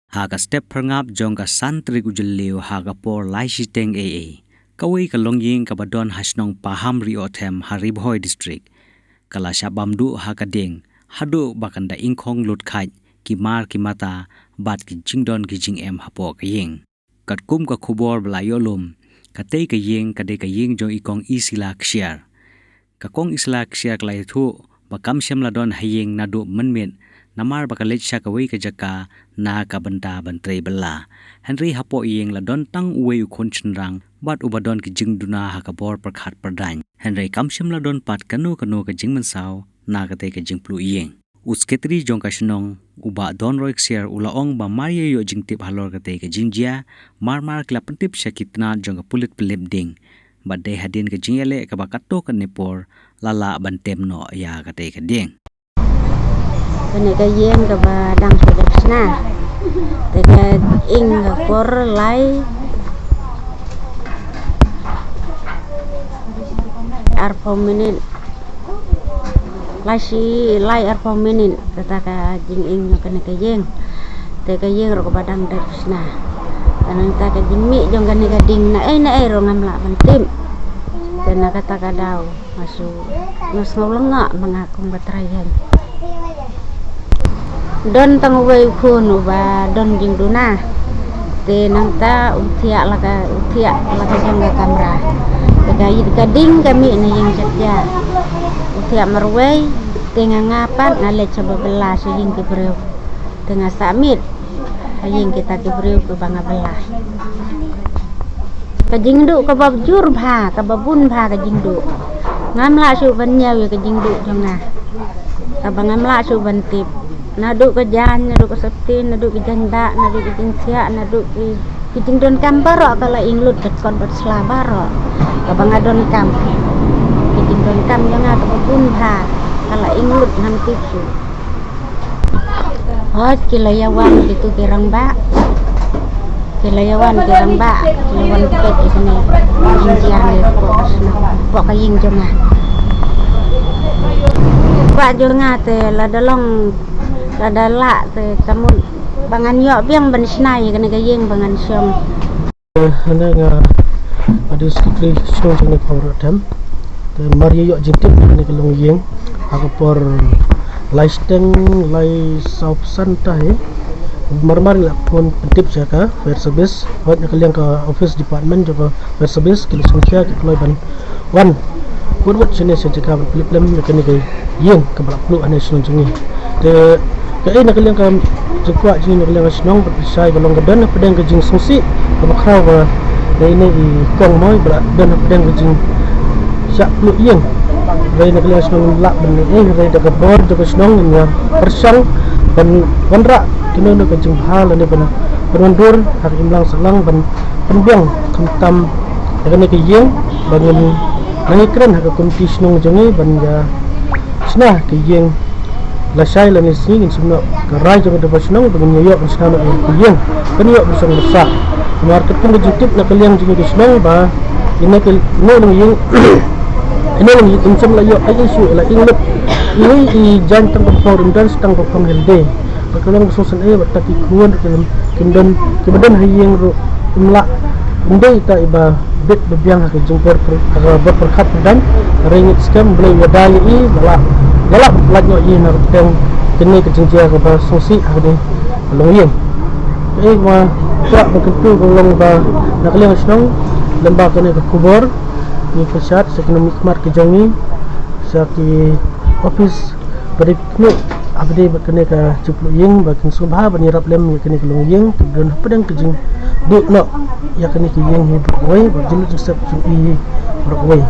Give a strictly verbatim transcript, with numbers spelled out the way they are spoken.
Ha ka step pyrngap jong ka san tarik u Jylliew ha ka por lai shiteng ei ei, kawei ka longïing kaba don ha shnong Paham Ri Othem ha Ri Bhoi District ka la shah bam duh ha ka dieng haduh ba kan da ingkhong lut khait ki mar ki mata bad ki jingdon ki jingem hapoh ka ïing. Katkum ka khubor ba la ïoh lum, katei ka ïing ka dei ka ïing jong i Kong Isila Ksiar. Ka Kong Isila Ksiar ka la ïathuh ba kam shym la don ha ïing naduh mynmiet, namar ba ka leit sha kawei ka jaka na ka bynta ban trei bylla. Hynrei hapoh ïing la don tang uwei u khun shynrang bad uba don ki jingduna ha ka bor pyrkhat pyrdaiñ. Hynrei kam shym la don pat kano kano ka jingmynsaw na katei ka jingpluh ïing. U Sekretari jong ka shnong, u Bah Donroy Ksiar, u la ong ba mar ïa ïoh jingtip halor katei ka jingjia, mar mar ki la pyntip sha ki tnat jong ka pulit pynlip ding. Bad dei hadien ka jingïaleh kaba katto katne por la lah ban tem noh ïa katei ka dieng. Kane ka ïing kaba dang shu dep shna. Te ka ïing ka por lai arphew minit. Lai shi lai arphew minit kata ka jingïing jong kane ka ïing. Te ka ïing ruh kaba dang dep shna. Te nangta ka jingmih jong kane ka ding na ei na ei ruh ngam lah ban tip. Te na kata ka daw nga shu, nga sngew lyngngoh ma nga kum ka trai ïing. Don tang uwei u khun uba don jingduna. Te nangta u thiah la ka, u thiah la ka jong ka kamra. Te ka, ka ding ka mih na ïing jatia. U thiah marwei, te nga, nga pat nga leit sha ba bylla sha ïing ki briew. Te nga sah miet ha ïing kita ki briew kiba nga bylla. Ka jingduh kaba jur bha, kaba bun bha ka jingduh. Ngam lah shuh ban ñiew ïa ka jingduh jong nga. Kaba ngam lah shuh ban tip. Naduh ka jaiñ, naduh ka sotti, naduh ka jaiñ dak, naduh ka jingthiah, naduh ki, ki jingdonkam baroh ka la ing lut, ka kot bad sla baroh. Kaba nga donkam. Ki jingdonkam jong nga kaba bun bha ka la ing lut, ngam tip shuh. Hooid, ki la ïa wan kitu ki rangbah. Ki la ïa wan ki rangbah, ki la wan peit ïa kane ka jingjiang ïa ka pok ka shnong, pok ka ïing jong nga. Pok jong nga te lada long, lada lah te ka mut ba ngan ïoh biang ban shna ïa kane ka ïing ba ngan shong. Hynrei nga, nga dei secretary shnong jong kane ka Paham Ri Othem. Te mar ïa ïoh jingtip kane ka longïing ha ka por lai shiteng lai sawphew san ta hi. Mar mar la phone pyntip sha ka fire service. Hooid, na ka liang ka office department jong ka fire service ki la sngewkhia, ki kloi ban wan. Wat wat shane sha jaka ban pynlip lem ïa kane ka ïing kaba la pluh hane shnong jong ngi. Te kaei na ka liang ka jingkwah jong ngi na ka liang ka shnong bad lashai ba long ka don hapdeng ka jingsngewsih kaba khraw ba dei ne i Kong Moi ba la don hapdeng ka jingshah pluh ïing. Hynrei na ka liang ka shnong lah ban ne eh, hynrei da ka bor jong ka shnong ngin ïa pyrshang ban wanrah kino kino ka jingbha lane ban, ban wandur ha ka imlang sahlang ban pynbiang khamtam ïa kane ka ïing ba ngin nang ïakren ha ka komiti shnong jong ngi ban ïa shna ka ïing. Lashai lane sngi ngin sum noh ka rai jong ka dorbar shnong ba ngin ïa ïoh ban shna noh ïa ka ïing. Kan ïoh ban shong ban sah. Namar katkum ka jingtip na ka liang jong ngi ka shnong ba ine ka, ine ka ïing, ine ka ïing im shym la ïoh ai issue, la ing lut. Ine i jaiñ tang ba phong, im don tang ba phong hynrei ba ka long ka sngewsynei ba ta ki khun ruh kim, kim don, kiba don ha ïing ruh im lah, im dei ta iba bit ba biang ha ka jingbor, ha ka bor pyrkhat pyrdaiñ. Hynrei ngeit skhem Blei u ïada ïa i ba la, ba la lait noh ïa i na ka pdeng kane ka jingjia kaba sngewsih ha kane ka longïing. Kaei kaba kwah ban kyntu ka long ba na ka liang ka shnong lem bad kane ka khubor ngi pyrshah sha ki nongmihkhmat ki jong ngi, sha ki office ba dei pynïoh ha ba dei bad kane ka jingpluh ïing ba kin sngewbha ban ïarap lem ïa kane ka longïing kaba don hapdeng ka jingduh noh ïa kane ka ïing hi baroh kawei, bad jinglut jingsep jong i baroh kawei.